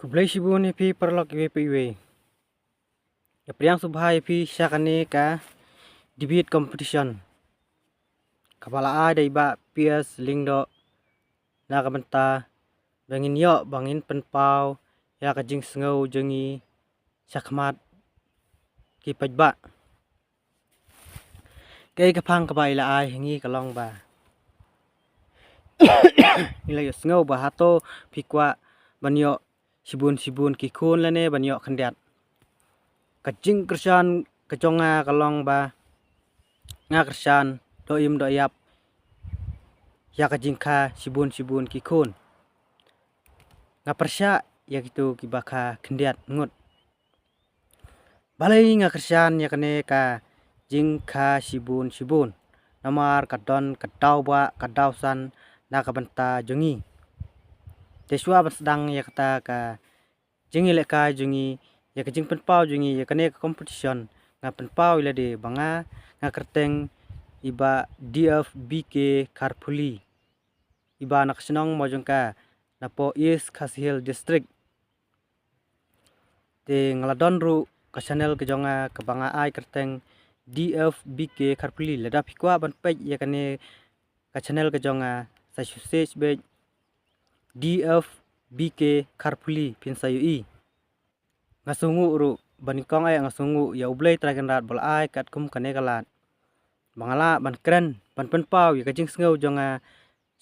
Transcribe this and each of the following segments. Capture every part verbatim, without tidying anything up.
Khublei shibun ïa phi paralok iwei pa iwei. Nga pdiang sngewbha ïa phi sha kane ka debate competition kaba la ai da i Bah P S Lyngdoh na ka bynta ba ngin ïoh ba ngin pynpaw ïa ka jingsngew jong ngi shakhmat ki paidbah. Kaei ka phang kaba i la ai ha ngi ka long ba ngi la ïohsngew ba hato phi kwah ban ïoh shibun shibun ki khun lane ban ïoh khyndiat. Ka jingkyrshan ka jong nga ka long ba nga kyrshan doh im doh ïap ïa ka jingkha shibun shibun ki khun. Nga pyrshah ïa kito kiba kha khyndiat ngut. Balei nga kyrshan ïa kane ka jingkha shibun shibun? Namar ka don ka daw ba ka daw san na ka bynta jong ngi. Te shuwa ban sdang ïa kata ka jingïalehkai jong ngi, ïa ka jingpynpaw jong ngi ïa kane ka competition, nga pynpaw ïa lade ba nga, nga kyrteng i Bah D F B K Kharphuli, iba na ka shnong Mawjangka, na poh East Khasi Hills District. Te nga la don ruh ka channel ka jong nga kaba nga ai kyrteng D F B K Kharphuli. Lada phi kwah ban peit ïa kane ka channel ka jong nga, sa shu search beit D F B K Kharphuli phin sa ïohi. Nga sngewnguh ruh ba nyngkong eh nga sngewnguh ïa U Blei Trai Kynrad ba la ai katkum kane ka lad ba nga lah ban kren ban pynpaw ïa ka jingsngew jong nga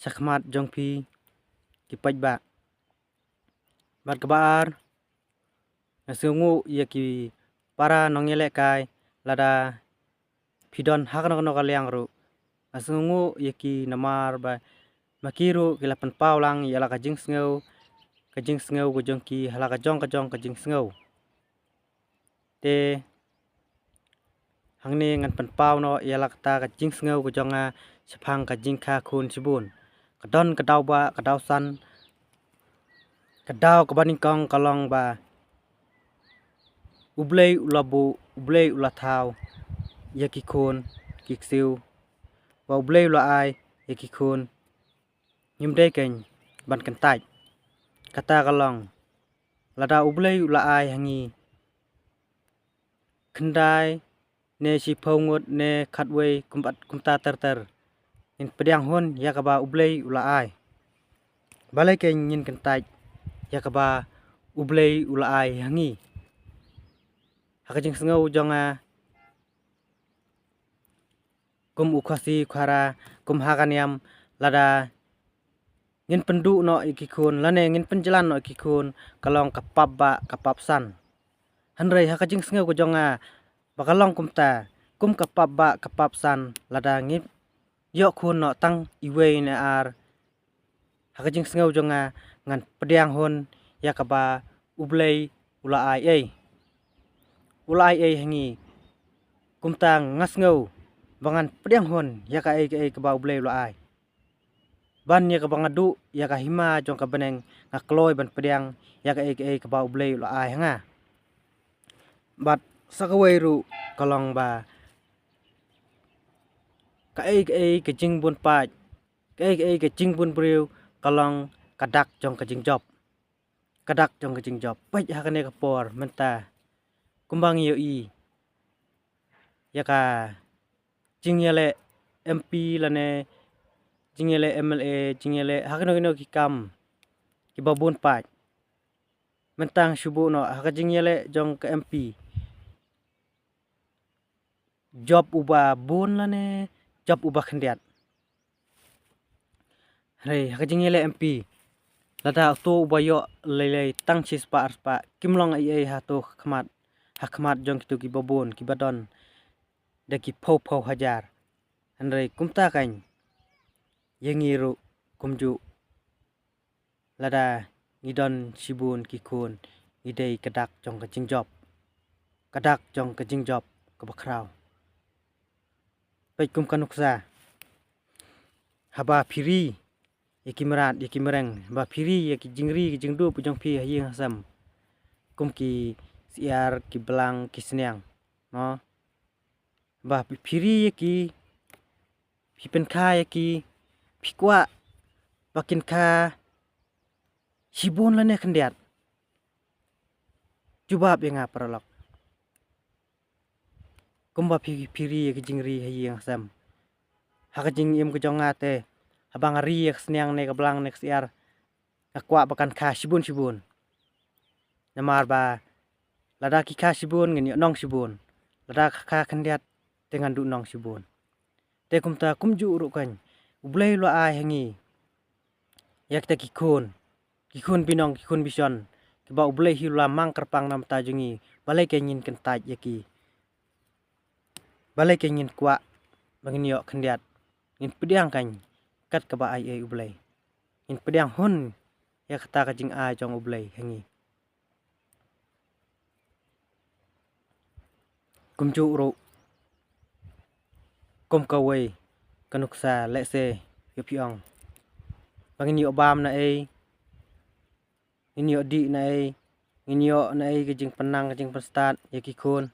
shakhmat jong phi ki paidbah. Bad kaba ar, nga sngewnguh ïa ki para nongïalehkai lada phi don ha kano kano ka liang ruh. Nga sngewnguh ïa ki namar ba ma ki ruh ki la pynpaw lang ïa la ka jingsngew, ka jingsngew ka jong ki ha la ka jong ka jong ka jingsngew. Te hangne ngan pynpaw noh ïa la kata ka jingsngew ka jong nga shaphang ka jingkha khun shibun. Ka don ka daw ba ka daw san, ka daw kaba nyngkong ka long ba U Blei u la buh, U Blei u la thaw ïa ki khun ki ksiew, ba U Blei u la ai ïa ki khun. Ngim dei kein ban kyntait. Kata ka long lada U Blei u la ai ha ngi khyndai ne shiphew ngut ne khatwei kumta ter ter, ngin pdiang hun ïa kaba U Blei u la ai. Balei kein ngin kyntait ïa kaba U Blei u la ai ha ngi? Ha ka jingsngew jong nga kum u Khasi Khara, kum ha ka niam, lada ngin pynduh noh ïa ki khun lane ngin pynjlan noh ïa ki khun, ka long ka pap ba ka pap san. Hynrei ha ka jingsngew ka jong nga ba ka long kumta, kum ka pap ba ka pap san, lada ngin ïoh khun noh tang iwei ne ar, ha ka jingsngew jong nga ngan pdiang hun ïa kaba U Blei u la ai ei. U la ai ei ha ngi. Kumta nga sngew ba ngan pdiang hun ïa kaei kaei kaba U Blei u la ai. Ban ïa kaba nga duh ïa ka hima jong ka bneng, nga kloi ban pdiang ïa kaei kaei kaba U Blei u la ai ha nga. Bad sa kawei ruh ka long ba kaei kaei ka jingbun paid, kaei kaei ka jingbun briew ka long ka dak jong ka jingjop. Ka dak jong ka jingjop. Peit ha kane ka por mynta kumba ngi ïohi ïa ka jingïaleh M P lane jingïaleh M L A, jingïaleh ha kino kino ki kam kiba bun paid. Mynta shu buh noh ha ka jingïaleh jong ka M P, jop uba bun lane jop uba khyndiat. Hynrei ha ka jingïaleh M P, lada uto uba ïoh lei lei tang shispah arspah, kim long ei ei hato ha khmat, ha khmat jong kito kiba bun kiba don da ki phew phew hajar. Hynrei kumta kein ïa ngi ruh kumjuh, lada ngi don shibun ki khun, ngi dei ka dak jong ka jingjop, ka dak jong ka jingjop kaba khraw. Peit kum ka nuksa, haba phi ri ïa ki mrad ïa ki mreng, haba phi ri ïa ki jingri ki jingdup jong phi ha ïing ha sem, kum ki syiar, ki blang, ki sniang, no? Ba phi ri ïa ki, phi pynkha ïa ki, phi kwah ba kin kha shibun lane khyndiat. Jubab ïa nga paralok. Kumba phi, phi ri ïa ka jingri ha ïing ha sem, ha ka jingim ka jong nga te, haba nga ri ïa ka sniang ne ka blang ne ka syiar, nga kwah ba kan kha shibun shibun. Namar ba lada ki kha shibun, ngin ïoh nong shibun. Lada ka kha khyndiat, te ngan duh nong shibun. Te kumta kumjuh ruh kan, U Blei u la ai ha ngi ïa kita ki khun, ki khun binong, ki khun bishon, kiba U Blei hi u la mang kyrpang na ka bynta jong ngi. Balei kan ngin kyntait ïa ki? Balei kan ngin kwah ba ngin ïoh khyndiat? Ngin pdiang kan kat kaba ai ei U Blei. Ngin pdiang hun ïa kata ka jingai jong U Blei ha ngi. Kumjuh ruh, kum kawei ka nuksa, lehse ïa phi ong, ba ngin ïoh bam na ei, ngin ïoh dih na ei, ngin ïoh na ei ka jingpynnang, ka jingpynstad ïa ki khun.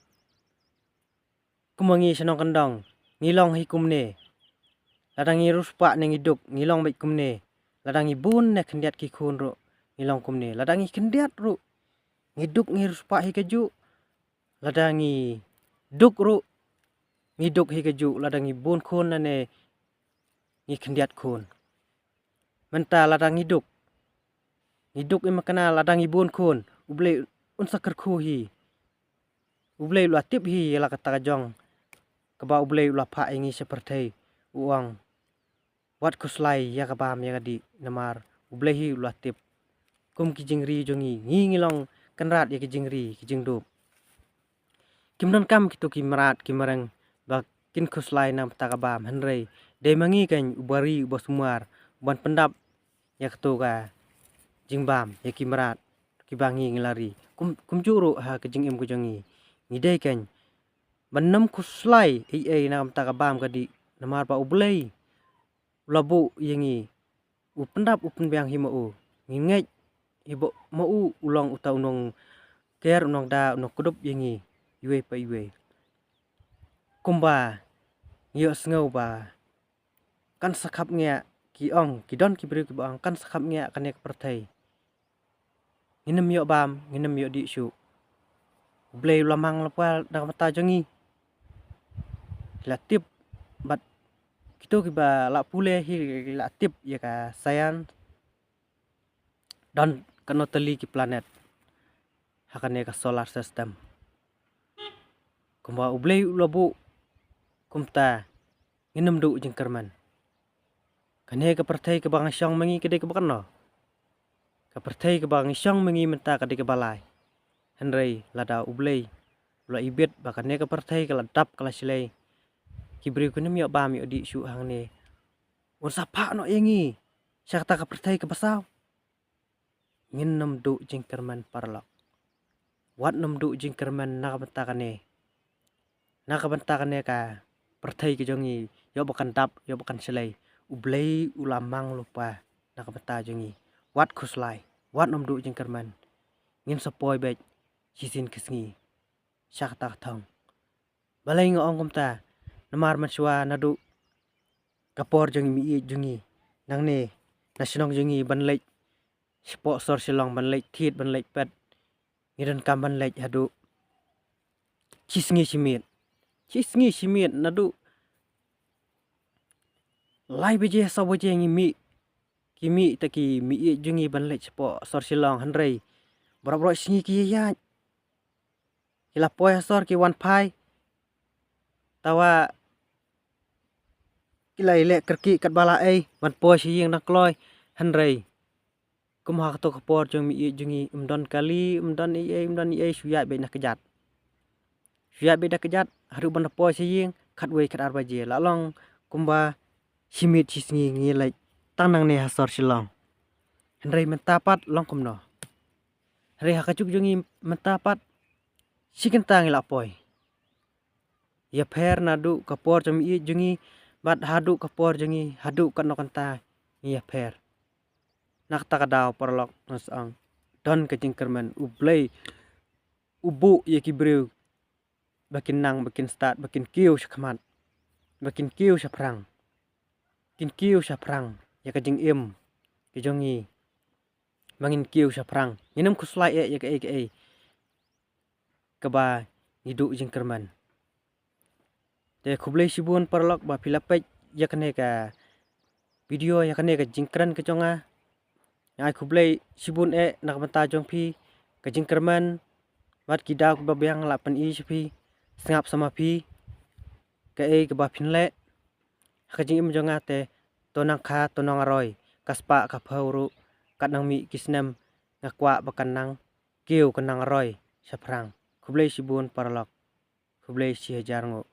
Kum ma ngi shnong kyndong, ngi long hi kumne. Lada ngi riewspah ne ngi duk, ngi long beit kumne. Lada ngi bun ne khyndiat ki khun ruh, ngi long kumne. Lada ngi khyndiat ruh, ngi duk ngi riewspah hi kajuh. Lada ngi duk ruh, ngi duk hi kajuh. Lada ngi bun khun ne ngi khyndiat khun. Mynta lada ngi duk, ngi duk ïa ma kane, lada ngi bun khun, U Blei un sa kyrkhu hi. U Blei u la tip hi ïa la kata ka jong kaba U Blei u la phah ïa ngi sha pyrthei, u ong, wat khuslai ïa ka bam ïa ka dih, namar U Blei hi u la tip. Kum ki jingri jong ngi, ngi ngi long kynrad ïa ki jingri, ki jingdup. Kim donkam kito ki mrad ki mreng ba kin khuslai na ka bynta ka bam, hynrei dei ma ngi kan uba ri, uba sumar, uban pyndap ïa kato ka jingbam ïa ki mrad kiba ngi ngi la ri. Kum, kumjuh ruh ha ka jingim ka jong ngi, ngi dei kan ban nym khuslai ei ei na ka bynta ka bam ka dih, namar ba U Blei u la buh ïa ngi, u pyndap u pynbiang hi ma u. Ngi ngeit hi ba ma u u long uta u nongker, u nongda, u nongkdup ïa ngi iwei pa iwei. Kumba ngi ïohsngew ba kan sa khapngiah, ki ong, ki don ki briew kiba ong kan sa khapngiah kane ka pyrthei. Ngin nym ïoh bam, ngin nym ïoh dih shuh. U Blei u la mang lypa na ka bynta jong ngi. Ki la tip, bad kito kiba la pule hi ki la tip ïa ka science. Don katno tylli ki planet ha kane ka solar system. Kumba U Blei u la buh kumta, ngin nym duh jingkyrmen. Kane ka pyrthei kaba ngi shong ma ngi ka dei kaba katno? Ka pyrthei kaba ngi shong ma ngi mynta ka dei kaba lai. Hynrei lada U Blei u la ibit ba kane ka pyrthei ka la dap, ka la shlei, ki briew kin nym ïoh bam ïoh dih shuh hangne, un sa phah noh ïa ngi sha kata ka pyrthei kaba saw. Ngin nym duh jingkyrmen paralok. Wat nym duh jingkyrmen na ka bynta kane. Na ka bynta kane ka pyrthei ka jong ngi, ïoh ba kan dap, ïoh ba kan shlei, U Blei u la mang lypa na ka bynta jong ngi. Wat khuslai, wat nym duh jingkyrmen. Ngin sa poi beit shisien ka sngi sha kata ka thong. Balei nga ong kumta? Namar mynshuwa naduh ka por jong i meiieit jong ngi, nangne na shnong jong ngi ban leit shapoh sor Shillong, ban leit thied, ban leit peit, ngi donkam ban leit haduh shi sngi shi miet. Shi sngi shi miet, naduh lai baje, saw baje ngi mih, ki mih ta ki meiieit jong ngi ban leit shapoh sor Shillong, hynrei baroh baroh sngi ki ïaid. Ki la poi ha sor ki wan phai. Tawa ki la ïaleh kyrkieh katba la ei ban poi sha ïing dang kloi, hynrei kum ha kato ka por jong i meiieit jong ngi, ym don kali, ym don ei ei, ym don ei ei, shu ïaid beit na kjat. Shu ïaid beit na kjat haduh ban da poi sha ïing khatwei khatar baje. La long kumba shi miet shi sngi ngi leit tang nangne ha sor Shillong. Hynrei mynta pat long kumno? Hynrei ha ka juk jong ngi mynta pat shi kynta ngi la poi. Ïapher naduh ka por jong i meiieit jong ngi bad haduh ka por jong ngi, haduh katno kynta ngi ïapher. Na kata ka daw paralok, nga sa ong, don ka jingkyrmen. U Blei u buh ïa ki briew ba kin nang, ba kin stad, ba kin kiew shakhmat, ba kin kiew shaphrang. Kin kiew shaphrang ïa ka jingim ka jong ngi. Ba ngin kiew shaphrang, ngin nym khuslai eh ïa kaei kaei. kaba ngi duh jingkyrmen. Te khublei shibun paralok ba phi la peit ïa kane ka video, ïa kane ka jingkren ka jong nga. Nga ai khublei shibun eh na ka bynta jong phi, ka jingkyrmen bad ki daw kiba biang la pyni sha phi. Sngap sa ma phi kaei kaba phin leh ha ka jingim jong nga. Te to nang kha to nang roi, ka spah ka phew ruh kat nang mih ki snem, nga kwah ba kan nang kiew kan nang roi shaphrang. Khublei shibun paralok. Khublei shi hajar nguh.